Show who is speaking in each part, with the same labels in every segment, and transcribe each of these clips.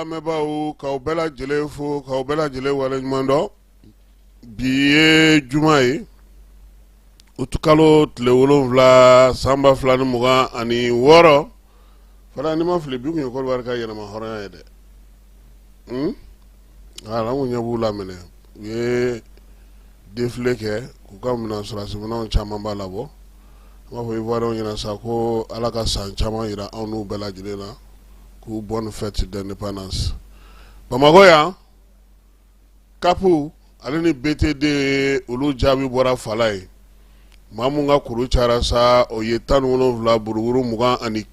Speaker 1: lamɛnbaaw, k'aw bɛɛ lajɛlen fo, k'aw bɛɛ lajɛlen waleɲuman dɔn. Bi ye juma ye, utukalo tile 7, san 2026. Fana ni ma fili, bi tun ye Kɔdiwari ka yɛrɛma hɔrɔnya ye dɛ. Ala, an kun ɲɛ b'u la minɛ, u ye défilé kɛ k'u ka minɛn, sɔrɔdasi minɛnw caman b'a labɔ. An b'a fɔ Ivoiriyɛnw ɲɛna sa ko Ala ka san caman jira anw n'u bɛɛ lajɛlen na, k'u bonne fête d'indépendance. Bamakɔ yan, CAP ale ni BTD, olu jaabi bɔra fala ye. Maa mun ka kuru cayara sa, o ye 17 buruburu 21 ani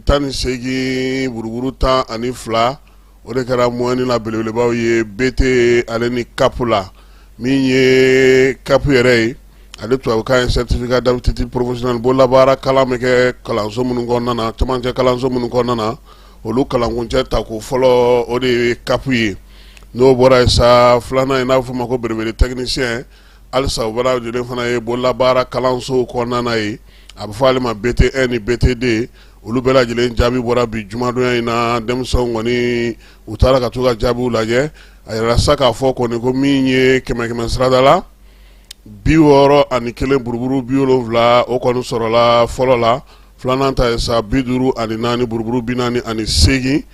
Speaker 1: 18 buruburu 12. O de kɛra moyenne la belebelebaw ye BT ale ni CAP la. Min ye CAP yɛrɛ ye, ale tubabukan ye certificat d'aptitude professionnelle, bololabaara kalan bɛ kɛ kalanso minnu kɔnɔna na, camancɛ kalanso minnu kɔnɔna na, olu kalankuncɛ tako fɔlɔ, o de ye CAP ye. N'o bɔra yen sa, filanan ye n'a bɛ f'o ma ko brevet de technicien, halisa o bɛɛ lajɛlen fana ye bololabaara kalansow kɔnɔna na ye, a bɛ fɔ ale ma BT1 ni BT2. Olu bɛɛ lajɛlen jaabi bɔra bi jumadonya in na. Denmisɛnw kɔni, u taara ka t'u ka jaabiw lajɛ. A yirala sa k'a fɔ kɔni ko min ye kɛmɛ kɛmɛ sarada la 61 buruburu 70, o kɔni sɔrɔla fɔlɔ la. Filanan ta ye sa 54 buruburu 48.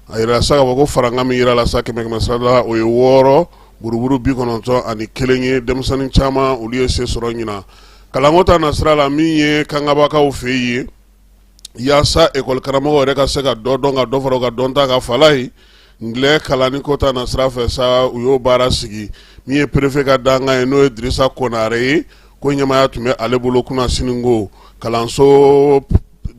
Speaker 1: A yirala sa k'a fɔ ko farankan min yirala sa kɛmɛ kɛmɛ sarada la, o ye 6 buruburu 91 ye. Denmisɛnnin caman, olu ye se sɔrɔ ɲinan kalanko ta nasira la. Min ye Kangabakaw fɛ yen, yaasa ekɔli karamɔgɔ yɛrɛ ka se ka dɔ dɔn, ka dɔ fara u ka dɔnta kan fala ye, anglais kalanni ko ta nasira fɛ sa, u y'o baara sigi. Min ye préfet ka dankan ye, n'o ye Dirisa Konare ye, ko ɲɛmaaya tun bɛ ale bolo kunasini ko kalanso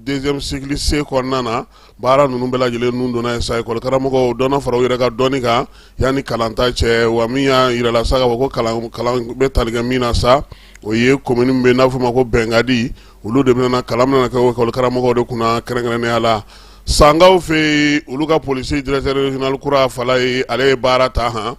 Speaker 1: deuxième cycle C kɔnɔna na. Baara ninnu bɛɛ lajɛlen nun donna yen sa, ekɔli karamɔgɔw dɔ na fara u yɛrɛ ka dɔnni kan yanni kalanta cɛ. Wa min y'a yirala sa k'a fɔ ko kalan bɛ tali kɛ min na sa, o ye commune min bɛ n'a bɛ f'o ma ko Bɛnkadi, olu de bɛna kalan bɛna kɛ ekɔli karamɔgɔw de kunna kɛrɛnkɛrɛnnenya la. Sankaw fɛ yen, olu ka polisi directeur régional kura fala ye, ale ye baara ta. Han,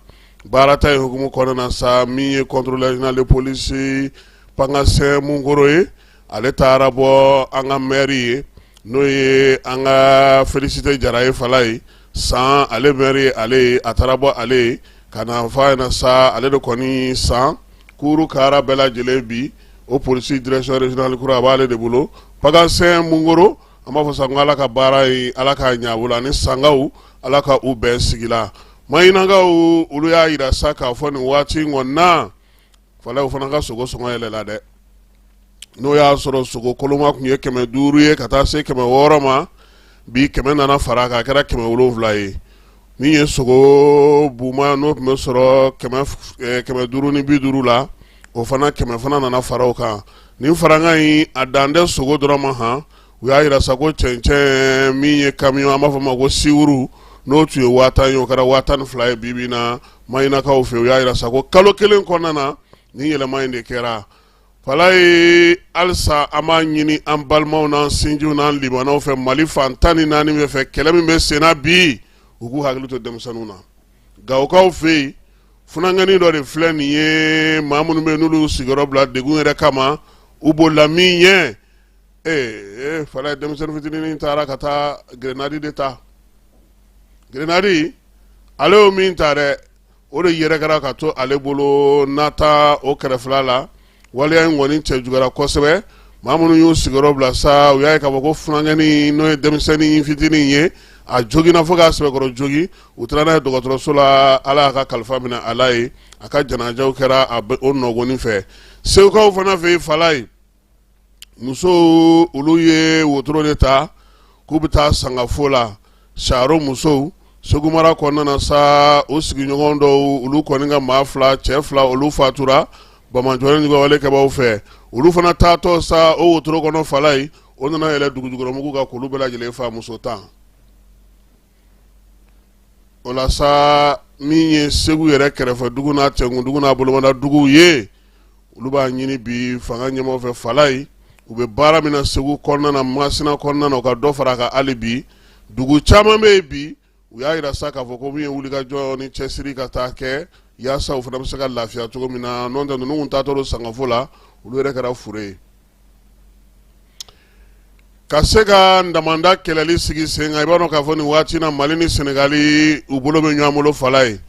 Speaker 1: baara ta in hukumu kɔnɔna na sa, min ye contrôleur régional de police Pangasɛn Munkoro ye, ale taara bɔ an ka maire ye, n'o ye an ka Félicité Jara ye fala ye san, ale maire ye ale ye, a taara bɔ ale ye ka na fɔ a ɲɛna sa, ale de kɔni san kuuru kara bɛɛ lajɛlen bi, o polisi direction régionale kura, a b'ale de bolo. Pangasɛn Munkoro, an b'a fɔ sa ko Ala ka baara ye, Ala k'a ɲɛ a bolo, ani Sankaw, Ala ka u bɛn sigi la. Mahinakaw, olu y'a yira sa k'a fɔ nin waati in kɔni na fala, o fana ka sogo sɔngɔ yɛlɛla dɛ. N'o y'a sɔrɔ sogo koloma tun ye 500 ye ka taa se 600 ma, bi 100 nana fara a kan, a kɛra 700 ye. Min ye sogo buma, n'o tun bɛ sɔrɔ 550 la, o fana 100 fana nana fara o kan. Nin farankan in, a dan tɛ sogo dɔrɔn ma. Han, u y'a yira sa ko cɛncɛn min ye camion, an b'a fɔ ma ko siwuru, n'o tun ye 10 000 ye, o kɛra 12 000 ye bi bi in na Mahinakaw fɛ. U y'a yira sa ko kalo kelen kɔnɔna na, nin yɛlɛma in de kɛra fala ye. Halisa an b'a ɲini an balimaw n'an sinjiw n'an limanaw fɛ Mali fan 14 bɛɛ fɛ, kɛlɛ min bɛ senna bi, u k'u hakili to denmisɛnninw na. Gawokaw fɛ yen, funankɛnin dɔ de filɛ nin ye, maa minnu bɛ yen n'olu sigiyɔrɔ bila degun yɛrɛ kama, u bolila min ɲɛ, ee fala, denmisɛnnin fitinin taara ka taa grenade de ta. Grenade, ale y'o min ta dɛ, o de yɛrɛkɛra ka to ale bolo nata o kɛrɛfɛla la. Waleya in kɔni cɛ juguyara kosɛbɛ. Maa minnu y'u sigiyɔrɔ bila sa, u y'a ye k'a fɔ ko funankɛnin, n'o ye denmisɛnnin fitinin ye, a joginna fo k'a sɛbɛkɔrɔ jogin. U taara n'a ye dɔgɔtɔrɔso la, Ala y'a ka kalifa minɛ a la yen. A ka janajaw kɛra a o nɔgɔnin fɛ. Segukaw fana fɛ yen fala ye, musow, olu ye wotoro de ta k'u bɛ taa sangafo la. Saro musow, Segu mara kɔnɔna na sa, o sigiɲɔgɔn dɔw, olu kɔni ka maa fila, cɛ fila, olu fatura banbaanciwale wale kɛbaaw fɛ. Olu fana taatɔ sa o wotoro kɔnɔ fala ye, o nana yɛlɛ dugujukɔrɔmugu kan k'olu bɛɛ lajɛlen fa, muso 10. O la sa, min ye Segu yɛrɛ kɛrɛfɛ dugu n'a cɛkun n'a bolomada duguw ye, olu b'a ɲini bi fanga ɲɛmaaw fɛ fala ye, u bɛ baara min na Segu kɔnɔna na, Masina kɔnɔna na, u ka dɔ fara a kan hali bi. Dugu caman bɛ yen bi, u y'a yira sa k'a fɔ ko min ye wulikajɔ ni cɛsiri ka taa kɛ yaasa u fana bɛ se ka lafiya cogo min na. N'o tɛ, ninnu taatɔ don sangafo la, olu yɛrɛ kɛra fure ye. Ka se ka damanda kɛlɛli sigi sen kan, i b'a dɔn k'a fɔ nin waati na Mali ni Senegali u bolo bɛ ɲɔgɔn bolo fala ye.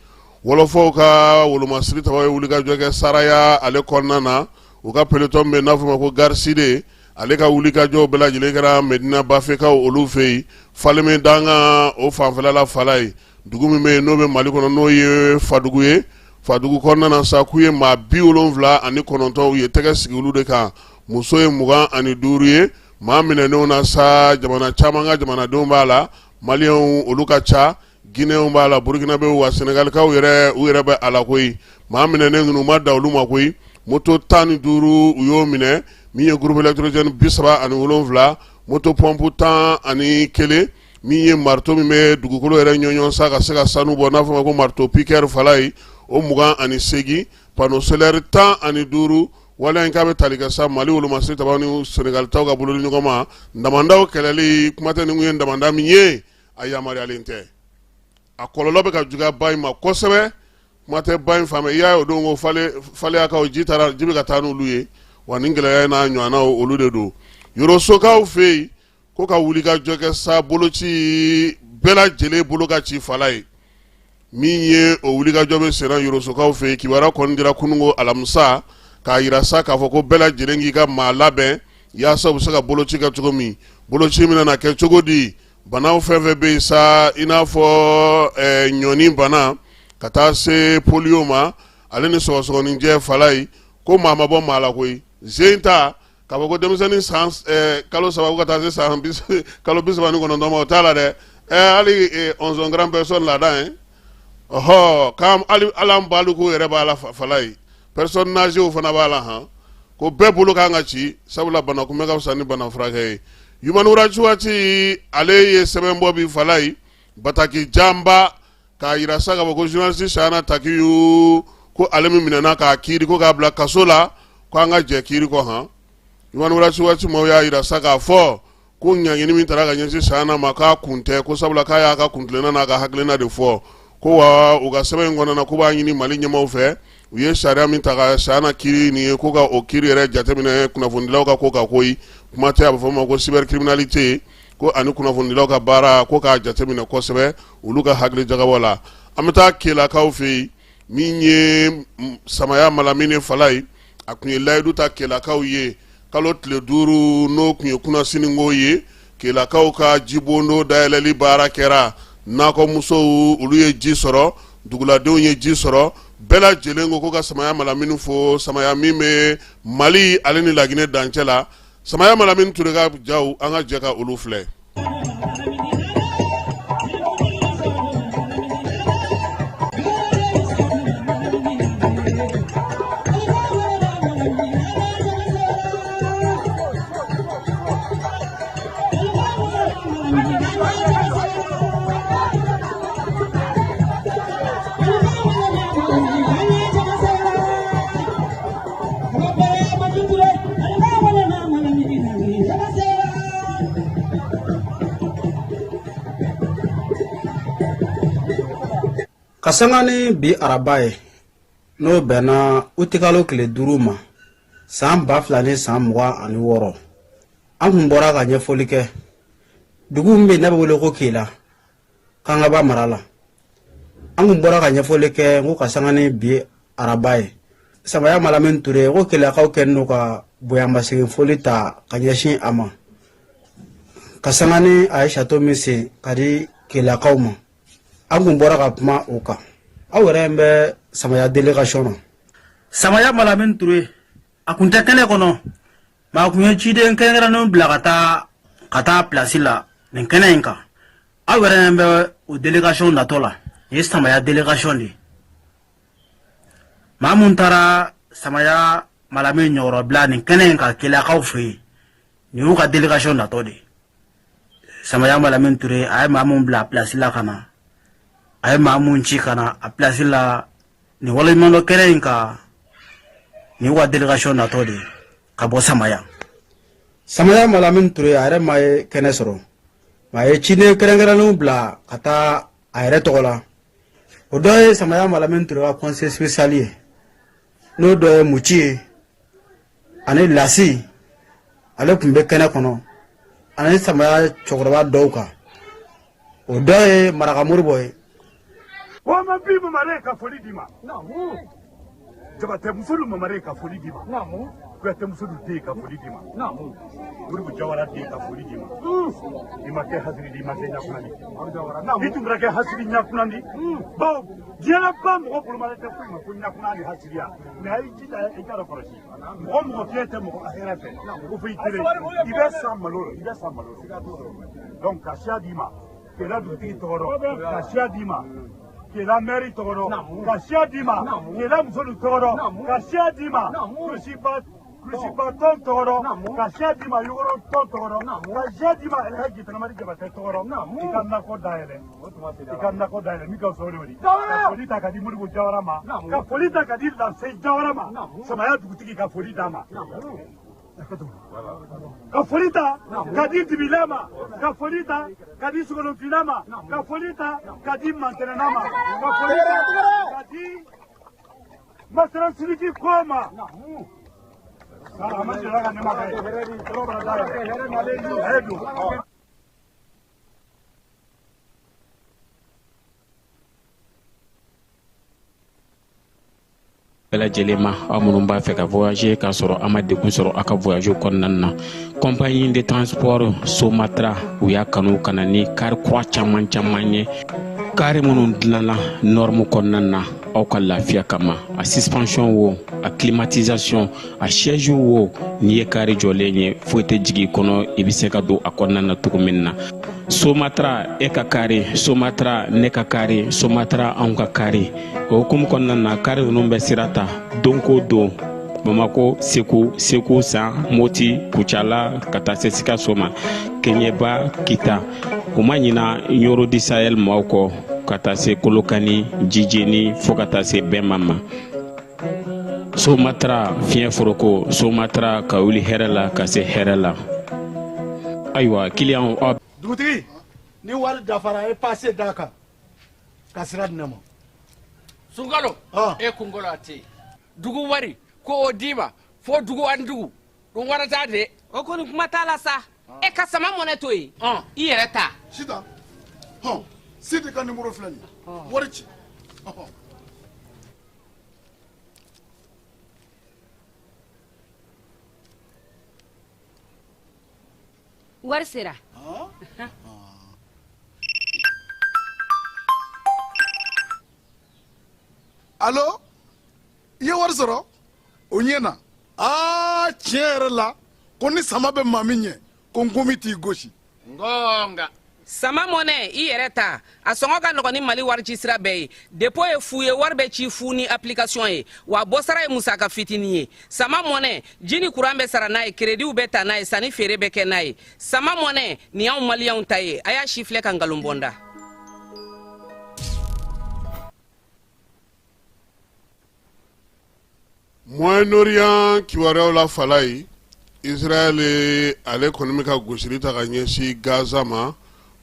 Speaker 1: Wɔlɔfɔw ka wolomasiri tabaw ye wulikajɔ kɛ Saraya ale kɔnɔna na. U ka peloton bɛ n'a fɔ ma ko Gariside, ale ka wulikajɔw bɛɛ lajɛlen kɛra Medina Bafekaw olu fɛ yen, Falémé dankan o fanfɛla la fala ye. Dugu min bɛ yen n'o bɛ Mali kɔnɔ, n'o ye Fadugu ye. Fadugu kɔnɔna na sa, k'u ye maa 79, u ye tɛgɛ sigi olu de kan. Muso ye 25 ye. Maa minɛnenw na sa, jamana caman ka jamanadenw b'a la, maliyɛnw olu ka ca, Guinéenw b'a la, Burkinabéw, wa Sénégalikaw yɛrɛ, u yɛrɛ bɛ a la koyi. Maa minɛnen ninnu ma dan olu ma koyi, moto 15 u y'o minɛ, min ye groupe électrogène 37, moto pompe 11, min ye marteau min bɛ dugukolo yɛrɛ ɲɔɲɔ sa ka se ka sanu bɔ, n'a fɔ ma ko marteau piqueur fala ye, o 28, panneau solaire 15. Waleya in k'a bɛ tali kɛ sa Mali wolomasiri tabaw ni Senegali taw ka bolodi ɲɔgɔn ma damandaw kɛlɛli. Kuma tɛ, nin kun ye damanda min ye, a yamaruyalen tɛ, a kɔlɔlɔ bɛ ka juguya ba in ma kosɛbɛ. Kuma tɛ ba in fan i y'a ye o don ko Faleyakaw ji taara, ji bɛ ka taa n'olu ye. Wa nin gɛlɛya in n'a ɲɔgɔnnaw olu de don Yorosokaw fɛ yen, ko ka wulikajɔ kɛ sa boloci bɛɛ lajɛlen bolo ka ci fala ye. Min ye o wulikajɔ bɛ senna Yorosokaw fɛ yen, kibaruya kɔni dira kununko alamisa k'a yira sa k'a fɔ ko bɛɛ lajɛlen k'i ka maa labɛn yaasa u bɛ se ka boloci kɛ cogo min. Boloci bɛna na kɛ cogo di? Banaw fɛn fɛn bɛ yen sa, i n'a fɔ ɲɔni bana ka taa se polio ma, ale ni sɔgɔsɔgɔninjɛ fala ye, ko maa ma bɔ maa la koyi. Zen ta k'a fɔ ko denmisɛnnin san kalo 3 ka taa se san kalo 39 ma, o t'a la dɛ. Hali onze grand personne laada ye, ɔhɔ, k'an hali an baliku yɛrɛ b'a la fala ye, personne âgée fana b'a la han, ko bɛɛ bolo kan ka ci, sabula bana kunbɛn ka fisa ni bana furakɛ ye. Human Rights Watch ale ye sɛbɛn bɔ bi fala ye, bataki janba, k'a yira sa k'a fɔ ko journaliste Chahana Takiou, ko ale min minɛna k'a kiiri ko k'a bila kaso la, ko an ka jɛ kiiri kɔ han. Human Rights Watch maaw y'a yira sa k'a fɔ ko ɲangini min tara ka ɲɛsin Chahana ma, k'a kun tɛ, ko sabula k'a y'a ka kuntilenna n'a ka hakilina de fɔ. Ko wa u ka sɛbɛn in kɔnɔna na, ko b'a ɲini Mali ɲɛmaaw fɛ, u ye sariya min ta ka Chahana kiiri nin ye, ko ka o kiiri yɛrɛ jateminɛ kunnafonidilaw ka ko kan koyi. Kuma tɛ, a bɛ fɔ o ma ko cybercriminalité, ko ani kunnafonidilaw ka baara, ko k'a jateminɛ kosɛbɛ olu ka hakili jagabɔ la. An bɛ taa Kelakaw fɛ yen. Min ye Samaya Malamine fala ye, a tun ye layidu ta Kelakaw ye kalo tile 5, n'o tun ye kunnasiniko ye. Kelakaw ka jibondo dayɛlɛli baara kɛra, nakɔmusow olu ye ji sɔrɔ, duguladenw ye ji sɔrɔ, bɛɛ lajɛlen ko ka Samaya Malamine fo. Samaya min bɛ Mali ale ni Laginɛ dancɛ la, Samaya Malamine Ture ka jaw, an ka jɛ ka olu filɛ.
Speaker 2: Ka sanga ni bi araba ye, n'o bɛnna utikalo tile 5 ma san 2026, an kun bɔra ka ɲɛfɔli kɛ dugu min bɛ n'a bɛ wele ko Kela, Kangaba mara la. An kun bɔra ka ɲɛfɔli kɛ ko ka sanga ni bi araba ye, Samaya Malamine Ture, ko Kelakaw kɛlen don ka bonyamasegin foli ta ka ɲɛsin a ma, ka sanga ni a ye château min sen ka di Kelakaw ma. An kun bɔra ka kuma o kan. Aw yɛrɛ bɛ Samaya délégation na. Samaya Malamine Ture, a kun tɛ kɛnɛ kɔnɔ, mais a kun ye ciden kɛrɛnkɛrɛnnenw bila ka taa pilasi la nin kɛnɛ in kan. Aw yɛrɛ bɛ o délégation natɔ la. Nin ye Samaya délégation de ye. Maa mun taara Samaya Malamine ɲɔgɔrɔbila nin kɛnɛ in kan Kelakaw fɛ yen, nin y'u ka délégation natɔ de ye. Samaya Malamine Ture, a ye maa mun bila a pilasi la ka na, a ye maa mun ci ka na a pilasi la nin waleɲumandɔn kɛnɛ in kan, nin y'u ka délégation natɔ de ye ka bɔ Samaya. Samaya Malamine Ture, a yɛrɛ ma ye kɛnɛ sɔrɔ, a ye ciden kɛrɛnkɛrɛnnenw bila ka taa a yɛrɛ tɔgɔ la. O dɔ ye Samaya Malamine Ture ka conseiller spécial ye, n'o dɔ ye Muci ye ani Lasi. Ale tun bɛ kɛnɛ kɔnɔ. ani samaya cɛkɔrɔba dɔw kan o dɔ ye maraka moribo ye
Speaker 3: Wama bi mamare ka foli d'i ma. Jabatɛ musolu mamare ka foli d'i ma. Kuyatɛ musolu den ka foli d'i ma. Moribo Jawara den ka foli d'i ma. I ma kɛ hasidi di i ma kɛ ɲakunandi. I tun bɛna kɛ hasidi ɲakunandi. Bawo diɲɛ ba mɔgɔ bolomalen tɛ foyi ma ko ɲakunan ni hasidiya. Mais a y'i jija i k'a dɔn kɔlɔsi. Mɔgɔ mɔgɔ fiɲɛ tɛ mɔgɔ hɛrɛ fɛ. Ko fo i kelen. I bɛ sa malo la i bɛ sa malo la. Donc ka siya d'i ma. Kela dugutigi tɔgɔ rɔ ka siya d'i ma Kela mɛri tɔgɔ rɔ ka siya d'i ma Kela musolu tɔgɔ rɔ ka siya d'i ma Kulusiba Kulusiba tɔn tɔgɔ rɔ ka siya d'i ma Yogoro tɔn tɔgɔ rɔ ka siya d'i ma Elhaji Tanamadi Jabatɛ tɔgɔ rɔ i ka nakɔ dayɛlɛ i ka nakɔ dayɛlɛ min ka fisa o de ye ka foli ta ka di Modibo Jawara ma ka foli ta ka di Lase Jawara ma Samaya dugutigi ka foli d'a ma ka foli ta ka di dibila ma ka foli ta ka di sogolonfinna ma ka foli ta ka di mantɛnɛna ma ka foli ta ka di masara sidiki kɔ ma a ma jɛra ka ne ma kɛ a ye don.
Speaker 4: Bɛɛ lajɛlen ma aw minnu b'a fɛ ka voyager k'a sɔrɔ a ma degun sɔrɔ a ka voyage kɔnɔna na compagnie de transport somatra u y'a kanu ka na ni kari kura caman caman ye kari minnu dilanna norme kɔnɔna na aw ka lafiya kama a suspension wo a climatisation a siège wo n'i ye kari jɔlen ye foyi tɛ jigin i kɔnɔ i bɛ se ka don a kɔnɔna na cogo min na somatra e ka kari somatra ne ka kari somatra anw ka kari o hukumu kɔnɔna na kari ninnu bɛ sira ta don ko don bamako segu segu san moti kucala ka taa se sikaso ma keɲɛba kita u ma ɲina ɲoro du sahel maaw kɔ ka taa se kolokani jijeni fo ka taa se bɛma ma somatra fiɲɛ foroko somatra ka wuli hɛrɛ la ka se hɛrɛ la ayiwa kiliyanw aw
Speaker 5: dugutigi ni wari dafara e pase d'a kan ka sira di ne ma
Speaker 6: sunkalo e kunkolo a tɛ yen dugu wari ko o d'i ma fo dugu ani dugu ɗum warata de
Speaker 7: o kɔni kuma t'a la sa e ka sama mɔnɛ to yen i yɛrɛ ta
Speaker 5: sitan hɔn sidi ka nimoro filɛ nin ye wari ci ɔhɔn.
Speaker 7: Wari sera.
Speaker 5: Alo, i ye wari sɔrɔ o ɲɛ na aa tiɲɛ yɛrɛ la ko ni sama bɛ maa min ɲɛ ko nkomi t'i gosi.
Speaker 6: Ngonga.
Speaker 7: Sama mɔnɛ i yɛrɛ ta a sɔngɔ ka nɔgɔn ni mali wari ci sira bɛɛ ye dépôt ye fu ye wari bɛ ci fu ni application ye wa bɔsara ye musaka fitinin ye sama mɔnɛ ji ni kuran bɛ sara n'a ye kerediw bɛ ta n'a ye sanni feere bɛ kɛ n'a ye sama mɔnɛ nin y'anw maliyɛnw ta ye a y'a si filɛ ka nkalon bɔ n da.
Speaker 1: Moyen-Orient kibaruyaw la Falayi Israël ale kɔni bɛ ka gosili ta ka ɲɛsin Gaza ma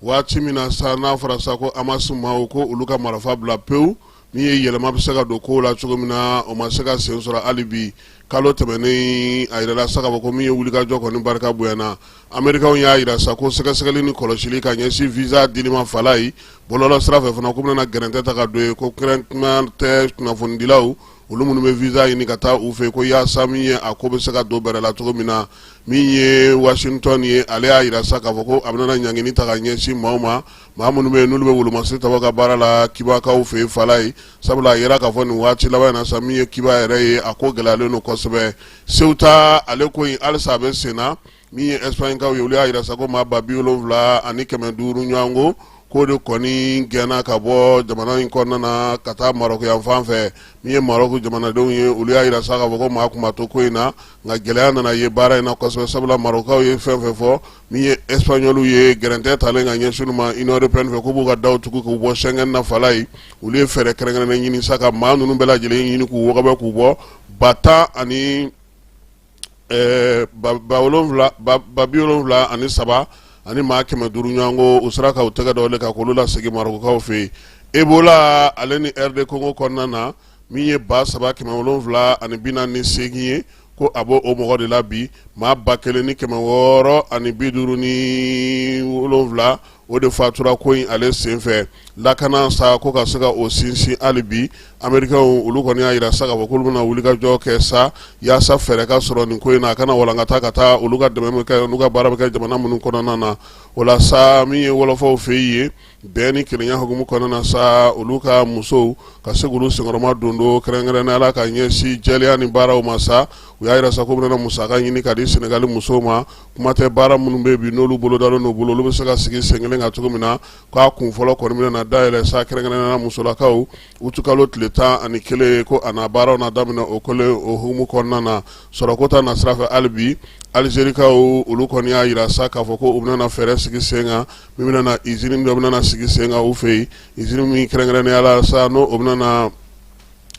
Speaker 1: waati min na sa n'a fɔra sa ko Hamas maaw ko olu ka marifa bila pewu min ye yɛlɛma bɛ se ka don kow la cogo min na o ma se ka sen sɔrɔ hali bi kalo tɛmɛnen a yirala sa k'a fɔ ko min ye wulikajɔ kɔni barika bonyana Amerikaw y'a jira sa ko sɛgɛsɛgɛli ni kɔlɔsili ka ɲɛsin visa dili ma Falayi bɔlɔlɔ sira fɛ fana ko bɛna gɛrɛntɛ ta ka don yen ko kɛrɛnkɛrɛnnenya tɛ kunnafonidilaw olu minnu bɛ visa ɲini ka taa u fɛ ko yaasa min ye a ko bɛ se ka don bɛrɛ la cogo min na min ye Washington ye ale y'a jira sa k'a fɔ ko a bɛna ɲangini ta ka ɲɛsin maaw ma maa minnu bɛ yen n'olu bɛ wolomasiri ta ka baara la Kibakaw fɛ yen Falayi sabula a yira k'a fɔ nin waati laban in na sa min ye Kiba yɛrɛ ye a ko gɛlɛyalen don kosɛbɛ Ceuta ale ko in halisa a bɛ sen na min ye Espagne-kaw ye olu y'a jira sa ko maa 75,500 ɲɔgɔn k'o de kɔni gɛnna ka bɔ jamana in kɔnɔna na ka taa Maroc yan fan fɛ min ye Maroc jamanadenw ye olu y'a jira sa k'a fɔ ko maa kun ma to ko in na nka gɛlɛya nana ye baara in na kosɛbɛ sabula Marocaw ye fɛn fɛn fɔ min ye Espagnol ye gɛrɛntɛ talen ka ɲɛsin u ma Union européenne fɛ k'u b'u ka daw tugu k'u bɔ Schengen na Falayi olu ye fɛɛrɛ kɛrɛnkɛrɛnnen ɲini sa ka maa ninnu bɛɛ lajɛlen ɲini k'u wɔgɔbɛ k'u bɔ ba tan ani 73,500 ani maa 500 ɲɔgɔn u sera ka u tɛgɛ da kan k'olu lasegin Marɔkukaw fɛ yen Ebola ale ni RD Congo kɔnɔna na min ye 3748 ye ko a b'o o mɔgɔ de la bi maa 1657 o de fatura ko in ale senfɛ. Lakana sa ko ka se ka o sinsin hali bi, Amerikɛnw olu kɔni y'a jira sa k'a fɔ k'olu bɛna wulikajɔ kɛ sa yaasa fɛɛrɛ ka sɔrɔ nin ko in na, a kana walankata ka taa olu ka dɛmɛ bɛ kɛ n'u ka baara bɛ kɛ jamana minnu kɔnɔna na. O la sa, min ye wɔlɔfɔw fɛ yen, bɛn ni kelenya hukumu kɔnɔna na sa, olu ka musow ka se k'olu senkɔrɔma don don kɛrɛnkɛrɛnnenya la ka ɲɛsin jɛlenya ni baaraw ma sa, u y'a jira sa k'u bɛna musaka ɲini ka di Senegali musow ma. Kuma tɛ baara minnu bɛ bi n'olu bolodalen n'u bolo, olu bɛ se ka sigi sen kelen kan cogo min na, k'a kun fɔlɔ kɔni bɛna na dayɛlɛ sa kɛrɛnkɛrɛnnenya la musolakaw utukalo tile 11, ko a na baaraw na daminɛ o kelen o hukumu kɔnɔna na. Sɔrɔko ta na sira fɛ hali bi, Alizerikaw olu kɔni y'a jira sa k'a fɔ ko u bɛna fɛɛrɛ sigi sen kan min bɛna na izini dɔ bɛna na sigi sen kan u fɛ yen, izini min kɛrɛnkɛrɛnnenya la sa n'o o bɛna na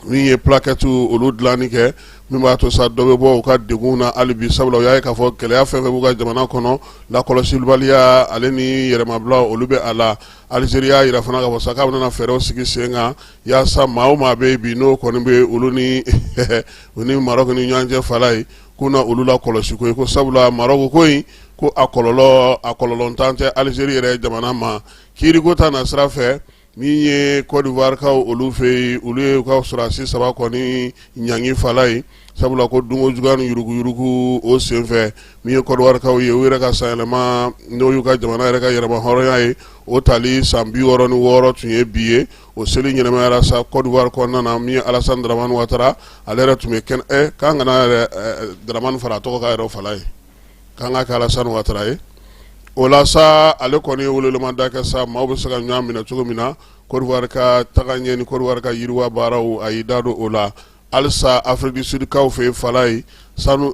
Speaker 1: min ye plaquette olu dilanni kɛ, min b'a to sa dɔ bɛ bɔ u ka degun na hali bi, sabula u y'a ye k'a fɔ gɛlɛya fɛn fɛn b'u ka jamana kɔnɔ, lakɔlɔsibaliya ale ni yɛrɛmabila olu bɛ a la. Alizeri y'a jira fana k'a fɔ sa k'a bɛna fɛɛrɛw sigi sen kan yaasa maa o maa bɛ yen bi n'o kɔni bɛ olu ni u ni Maroc ni ɲɔgɔn cɛ fala ye, k'u na olu lakɔlɔsi ko ye, ko sabula Maroc ko in ko a kɔlɔlɔ a kɔlɔlɔntan tɛ Alizeri yɛrɛ jamana ma. Kiiriko ta na sira fɛ, min ye Côte d'Ivoire kaw olu fɛ yen, olu ye u ka sɔrɔdasi saba kɔni ɲangi fala ye, sabula ko dunko juguya ni yuruguyurugu o senfɛ. Min ye Côte d'Ivoire kaw ye, u yɛrɛ ka sanyɛlɛma n'o y'u ka jamana yɛrɛ ka yɛrɛmahɔrɔnya ye, o tali san 66 tun ye bi ye. O seli ɲɛnamayara sa Côte d'Ivoire kɔnɔna na. Min ye Alassane Dramane Ouattara, ale yɛrɛ tun bɛ kɛnɛ k'an kana yɛrɛ Dramane fara a tɔgɔ kan yɛrɛ fala ye, k'an ka kɛ Alassane Ouattara ye. O la sa, ale kɔni ye welewelemada kɛ sa maaw bɛ se ka ɲɔgɔn minɛ cogo min na Côte d'Ivoire ka taga ɲɛ ni Côte d'Ivoire ka yiriwa baaraw, a y'i da don o la. Halisa Afrique du Sud kaw fɛ yen fala ye, sanu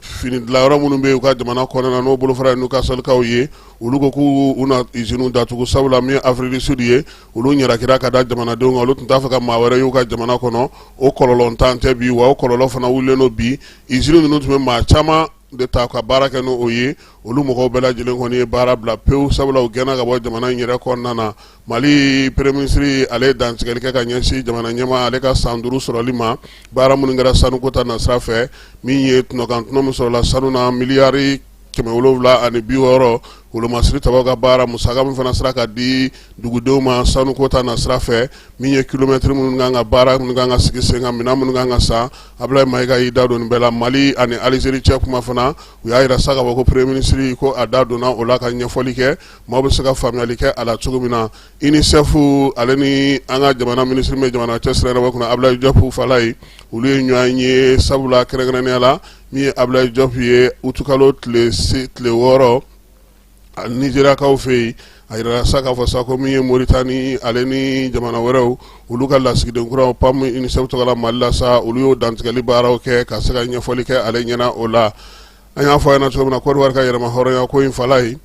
Speaker 1: fini dilanyɔrɔ minnu bɛ yen u ka jamana kɔnɔna na, n'o bolofara ye Newcastle-kaw ye, olu ko k'u na usine datugu, sabula min ye Afrique du Sud ye, olu ɲarakira ka da jamanadenw kan, olu tun t'a fɛ ka maa wɛrɛ y'u ka jamana kɔnɔ. O kɔlɔlɔntan tɛ bi, wa o kɔlɔlɔ fana wulilen don bi. Usine ninnu tun bɛ maa caman de ta ka baara kɛ n'o ye, olu mɔgɔw bɛɛ lajɛlen kɔni ye baara bila pewu, sabula u gɛnna ka bɔ jamana in yɛrɛ kɔnɔna na. Mali premier ministre, ale ye dantigɛli kɛ ka ɲɛsin jamana ɲɛmaa ale ka san 5 sɔrɔli ma. Baara minnu kɛra sanuko ta nasira fɛ, min ye tɔnɔkan tɔnɔ min sɔrɔla sanu na, miliyari 760, wolomasiri tabaw ka baara musaka min fana sera ka di dugudenw ma sanuko ta nasira fɛ, min ye kilomɛtiri minnu kan ka baara minnu kan ka sigi sen kan, minɛn minnu kan ka san, Abdoulaye Maïga y'i da don nin bɛɛ la. Mali ani Alizeri cɛ kuma fana, u y'a jira sa k'a fɔ ko premier ministre ko a da donna o la ka ɲɛfɔli kɛ, maaw bɛ se ka faamuyali kɛ a la cogo min na. UNICEF ale ni an ka jamana minisiri min bɛ jamana cɛsiri yɛrɛ kunna, Abdoulaye Diop Falaye, olu ye ɲɔgɔn ye, sabula kɛrɛnkɛrɛnnenya la min ye Abdoulaye Diop ye, utukalo tile 6 Nizeriyakaw fɛ yen, a jirala sa k'a fɔ sa ko min ye Moritani ale ni jamana wɛrɛw, olu ka lasigiden kuraw PAM UNICEF tɔgɔ la Mali la sa, olu y'o dantigɛli baaraw kɛ ka se ka ɲɛfɔli kɛ ale ɲɛna o la. An y'a fɔ a ɲɛna cogo min na, Côte d'Ivoire ka yɛrɛmahɔrɔnya ko in Falaye,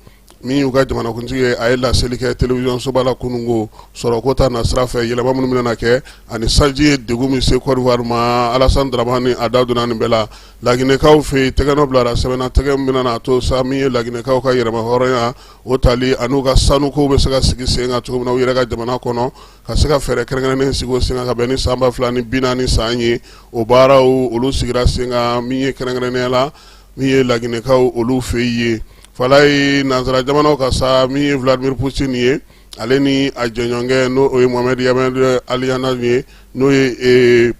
Speaker 1: min y'u ka jamanakuntigi ye, a ye laseli kɛ télévision soba la kununko sɔrɔko ta nasira fɛ, yɛlɛma minnu bɛna kɛ ani sanji ye degun min se Côte d'Ivoire ma. Alassane Dramane a da donna nin bɛɛ la. Laginɛkaw fɛ yen, tɛgɛnɔ bilara sɛbɛn na, tɛgɛ min bɛna to sa min ye Laginɛkaw ka yɛrɛmahɔrɔnya o tali an'u ka sanukow bɛ se ka sigi sen kan cogo min na u yɛrɛ ka jamana kɔnɔ, ka se ka fɛɛrɛ kɛrɛnkɛrɛnnen sigi o sen kan ka bɛn ni san 2040 san ye. O baaraw olu sigira sen kan, min ye kɛrɛnkɛrɛnnenya la min ye Laginɛkaw olu fɛ yen Falaye. Nansara jamanaw ka sa, min ye Vladimir Poutine ye, ale ni a jɛɲɔgɔnkɛ n'o o ye Mohamed Ahmadinejad ye, n'o ye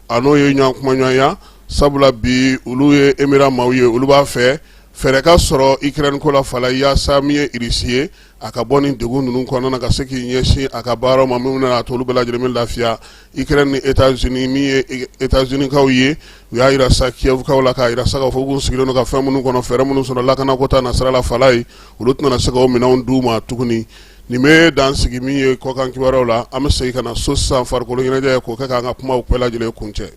Speaker 1: a n'o ye ɲɔgɔn kumaɲɔgɔnya, sabula bi olu ye Émirats maaw ye, olu b'a fɛ fɛɛrɛ ka sɔrɔ Ukraine ko la Falaye, yaasa min ye Russie ye, a ka bɔ nin degun ninnu kɔnɔna na ka se k'i ɲɛsin a ka baaraw ma min bɛna a to olu bɛɛ lajɛlen bɛ lafiya. Ukraine ni États-Unis, min ye États-Unis kaw ye, u y'a jira sa Kiev kaw la k'a jira sa k'a fɔ k'u sigilen don ka fɛn minnu kɔnɔ, fɛɛrɛ minnu sɔrɔ lakanako ta nasira la Falaye, olu tɛna se k'o minɛnw d'u ma tuguni. Nin bɛ dan sigi min ye kɔkan kibaruyaw la. An bɛ segin ka na so sisan, farikolo ɲɛnajɛ k'o kɛ k'an ka kumaw bɛɛ lajɛlen kuncɛ.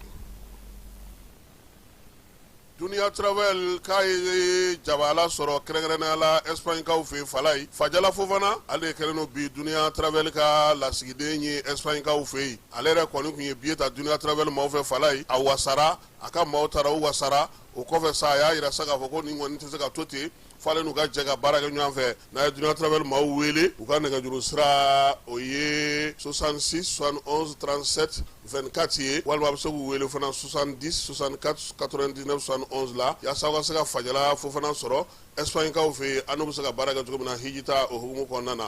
Speaker 1: Dunia Travel k'a ye jabala sɔrɔ kɛrɛnkɛrɛnnenya la Espagne kaw fɛ Falaye. Fajala Fofana, ale de kɛlen don bi Dunia Travel ka lasigiden ye Espagne kaw fɛ yen. Ale yɛrɛ kɔni tun ye billet ta Dunia Travel maaw fɛ Falaye, a wasara, a ka maaw taara u wasara. O kɔfɛ sa, a y'a jira sa k'a fɔ ko nin kɔni tɛ se ka to ten, f'ale n'u ka jɛ ka baara kɛ ɲɔgɔn fɛ. N'a ye Dunia Travel maaw wele, u ka nɛgɛjuru sira o ye 66 71 37 24 ye walima a bɛ se k'u wele fana 70 64 99 71 la yaasa aw ka se ka Fajala Fofana sɔrɔ Espagne-kaw fɛ yen an n'u bɛ se ka baara kɛ cogo min na hijita o hukumu kɔnɔna na.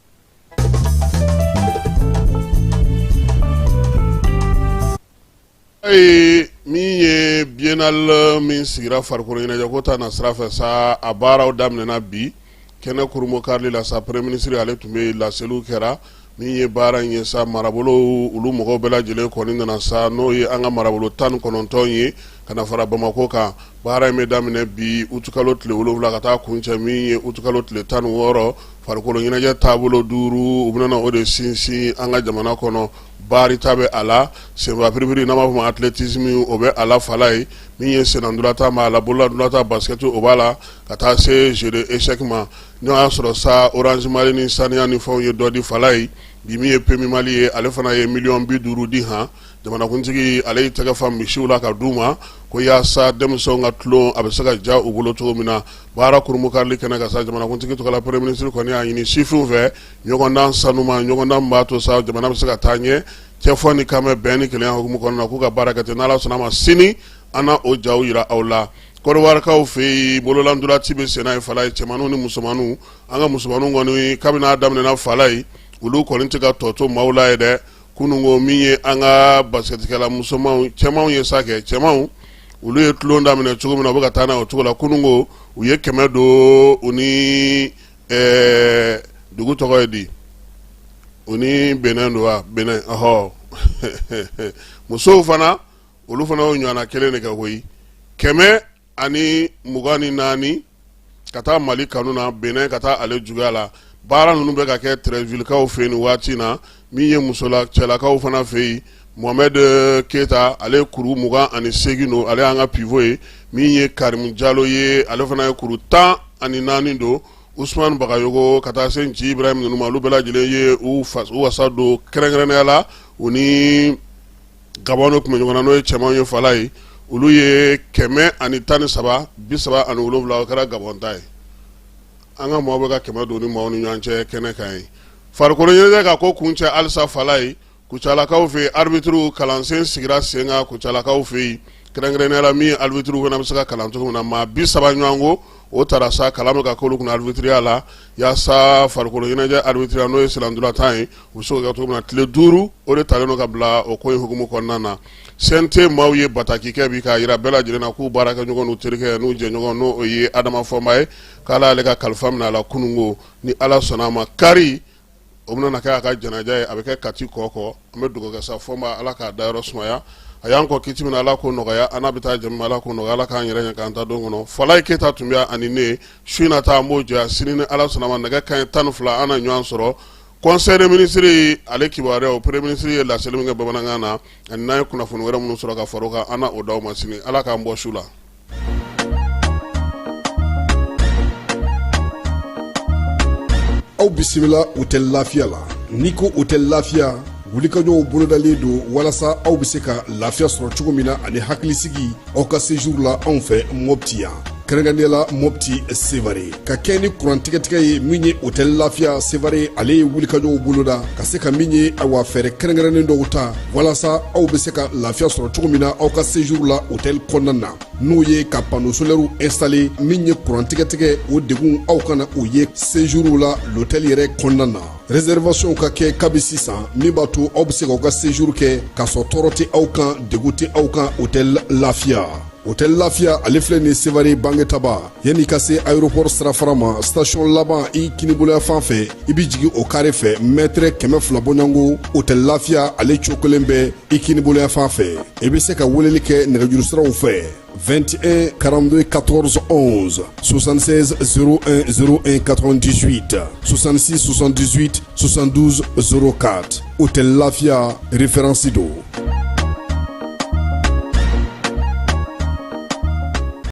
Speaker 1: Ayi min ye biennale min sigira farikolo ɲɛnajɛko ta na sira fɛ sa a baaraw daminɛna bi kɛnɛ kurunbonkarili la sa premier ministre ale tun bɛ laseliw kɛra min ye baara in ye sa marabolo olu mɔgɔw bɛɛ lajɛlen kɔni nana sa n'o ye an ka marabolo 19 ye ka na fara Bamakɔ kan baara in bɛ daminɛ bi utukalo tile 7 ka taa kuncɛ min ye utukalo tile 16 farikolo ɲɛnajɛ taabolo duuru u bɛna o de sinsin an ka jamana kɔnɔ Baarita bɛ a la senfa piripiri n'an b'a fɔ ma athlétisme o bɛ a la Falaye min ye sennantolatan b'a la bololatolatan basket o b'a la ka taa se jeu d'échec ma n'o y'a sɔrɔ sa Orange Money ni saniya ni fɛnw ye dɔ di Falaye bi min ye PMU Mali ye ale fana ye miliyɔn 50 di han jamanakuntigi ale y'i tɛgɛ fa misiw la ka d'u ma ko yaasa denmisɛnw ka tulon a bɛ se ka diya u bolo cogo min na baara kurunbonkarili kɛnɛ kan sa jamanakuntigi tɔgɔ la premier ministre kɔni y'a ɲini sifinw fɛ ɲɔgɔndan sanuma ɲɔgɔndan min b'a to sa jamana bɛ se ka taa ɲɛ cɛfɔ ni kanbɛn bɛn ni kelenya hukumu kɔnɔna na k'u ka baara kɛ ten n'Ala sɔnna a ma sini an na o jaw jira aw la Kɔdiwarikaw fɛ yen bololantolanci bɛ senna yen Falaye cɛmanninw ni musomanninw an ka musomanninw kɔni kabini a daminɛna Falaye olu kɔni tɛ ka tɔ to maaw la ye dɛ kununko min ye an ka basketikɛla musomanw cɛmanw ye sa kɛ cɛmanw olu ye tulon daminɛ cogo min na u bɛ ka taa n'a ye o cogo la kununko u ye 100 don u ni ɛɛ dugu tɔgɔ ye di u ni Benin don wa Benin ɔhɔ musow fana olu fana y'o ɲɔgɔnna kelen de kɛ koyi 124 ka taa Mali kanu na Benin ka taa ale juguya la baara ninnu bɛ ka kɛ Treichvillekaw fɛ yen nin waati na min ye musola cɛlakaw fana fɛ yen Mohamed Keyita ale ye kuru 28 don ale y'an ka pivot ye min ye Karimu Jalo ye ale fana ye kuru 14 don Usumani Bagayogo ka taa se Nci Ibrahim ninnu ma olu bɛɛ lajɛlen ye u wasa don kɛrɛnkɛrɛnnenya la u ni Gabɔn tun bɛ ɲɔgɔn na n'o ye cɛmanw ye Falaye olu ye 113 37 o kɛra Gabɔn ta ye an ka maaw bɛ ka 100 don ni maaw ni ɲɔgɔn cɛ kɛnɛ kan ye farikolo ɲɛnajɛ ka ko kuncɛ halisa Falaye Kucalakaw fɛ yen arbitre kalansen sigira sen kan Kucalakaw fɛ yen kɛrɛnkɛrɛnnenya la min ye arbitre fana bɛ se ka kalan cogo min na maa 30 ɲɔgɔn ko o taara sa kalan bɛ ka k'olu kunna arbitriya la yaasa farikolo ɲɛnajɛ arbitriya n'o ye sennantolatan ye u bɛ se k'o kɛ cogo min na tile 5 o de talen don ka bila o ko in hukumu kɔnɔna na CNT maaw ye bataki kɛ bi k'a jira bɛɛ lajɛlen na k'u baarakɛɲɔgɔn n'u terikɛ n'u jɛɲɔgɔn n'o ye Adama Fɔnba ye k'Ala y'ale ka kalifa minɛ a la kununko ni Ala sɔnna a ma kari o bɛna kɛ a ka janaja ye a bɛ kɛ Kati kɔ an bɛ dugawu kɛ sa Fɔnba Ala k'a dayɔrɔ sumaya a y'an kɔn kiti min na Ala k'o nɔgɔya an n'a bɛ taa jɛ Ala k'o nɔgɔya Ala k'an yɛrɛ ɲɛ k'an ta don kɔnɔ Falaye Keyita tun bɛ ani ne su in na ta an b'o jɔ sini ni Ala sɔnna ma nɛgɛ kanɲɛ 12 an na ɲɔgɔn sɔrɔ conseil des ministres ale kibaruyaw premier ministre ye laseli min kɛ bamanankan na ani n'an ye kunnafoni wɛrɛ minnu sɔrɔ ka fara o kan an na o d'aw ma sini Ala k'an bɔ su la.
Speaker 8: Aw bisimila hôtel Lafiya la n'i ko hôtel Lafiya wulikajɔw bolodalen don walasa aw bɛ se ka lafiya sɔrɔ cogo min na ani hakilisigi aw ka séjour la anw fɛ Mopti yan kɛrɛnkɛrɛnnenya la Mopti Sevare ka kɛ ni kurantigɛtigɛ ye min ye hôtel Lafiya Sevare ale ye wulikajɔw boloda ka se ka min ye awa fɛɛrɛ kɛrɛnkɛrɛnnen dɔw ta walasa aw bɛ se ka lafiya sɔrɔ cogo min na aw ka séjour la hôtel kɔnɔna na n'o ye ka panneau solaire installer min ye kuran tigɛtigɛ o degun aw kana o ye séjour la l'hôtel yɛrɛ kɔnɔna na réservation ka kɛ kabi sisan min b'a to aw bɛ se k'aw ka séjour kɛ k'a sɔrɔ tɔɔrɔ tɛ aw kan degun tɛ aw kan hôtel Lafiya hôtel Lafiya ale filɛ nin Sevare Bangetaba yanni ka se aéroport sirafara ma station laban i kiniboloya fan fɛ i bɛ jigin o kare fɛ mɛtɛrɛ 200 bɔɲɔgɔnko hôtel Lafiya ale cokolen bɛ i kiniboloya fan fɛ i bɛ se ka weleli kɛ nɛgɛjuru siraw fɛ 21 42 14 11 76 01 01 98 66 78 72 04 Hôtel Lafia référence don.